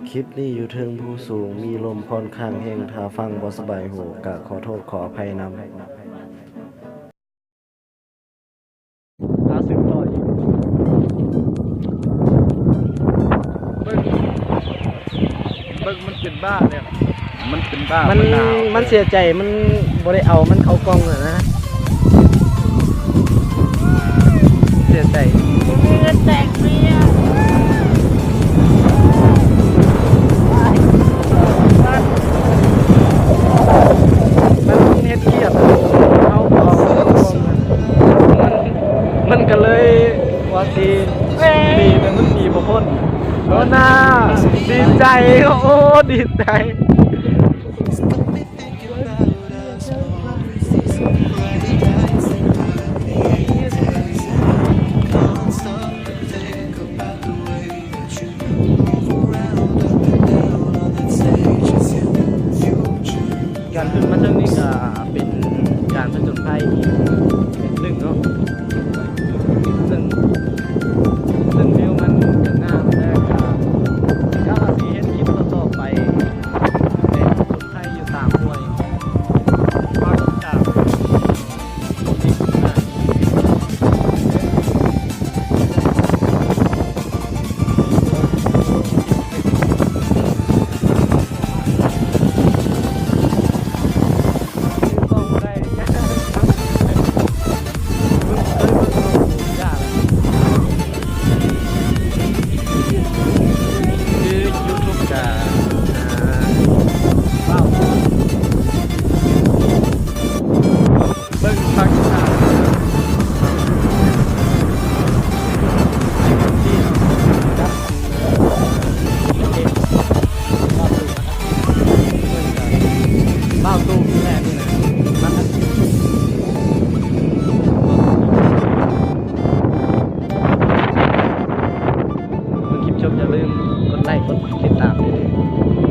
ຄລິບນີ້ຢູ່ເທິງພູສູງ ມີລົມຄ່ອນຂ້າງແຮງ, ຖ້າຟັງບໍ່ສະບາຍຫູ ກະຂໍໂທດຂໍອະໄພນຳ. ເອົາ ສືບຕໍ່ອີກ. ເບິ່ງ ເບິ່ງມັນເປັນບ້າແລ້ວ. ມັນເປັນບ້າ ມັນ ມັນໜາວ ມັນເສຍໃຈ ມັນບໍ່ໄດ້ເອົາມັນເຂົ້າກ່ອງຫັ້ນນະ. ເສຍໃຈ ບໍ່ມີເງິນແຕ່ງເມຍ. ມັນເຮັດກຽດ ເຮົາບໍ່ເອົາເຂົ້າກ່ອງ ມັນ ມັນກະເລີຍວ່າຊິໜີ ແຕ່ມັນໜີບໍ່ພົ້ນ. ໂອ້ ໜ້າດີໃຈ ໂອ້ ດີໃຈ. ການຂຶ້ນມາເທິງນີ້ກະເປັນການຜະຈົນໄພອີກແບບໜຶ່ງເນາະ. ເຊິ່ງ ເຊິ່ງວິວມັນກະງາມ ແລະກະ ກະວ່າຊິເຮັດຄລິບຕໍ່ໆໄປ ແບບຜະຈົນໄພຢູ່ຕາມຫ້ວຍ ມາຕິດຕາມ. ຄືຢູທູບກະ ອ່າ ວ້າວ ເບິ່ງຟັງ ອ່າ ທີ່ຈັບ ບ່າວຕູບ ແຫຼະ ນີ້ນະ ມັນ ເບິ່ງຄລິບຈົບ ຢ່າລືມກົດໄລ້ ກົດຕິດຕາມເດີ.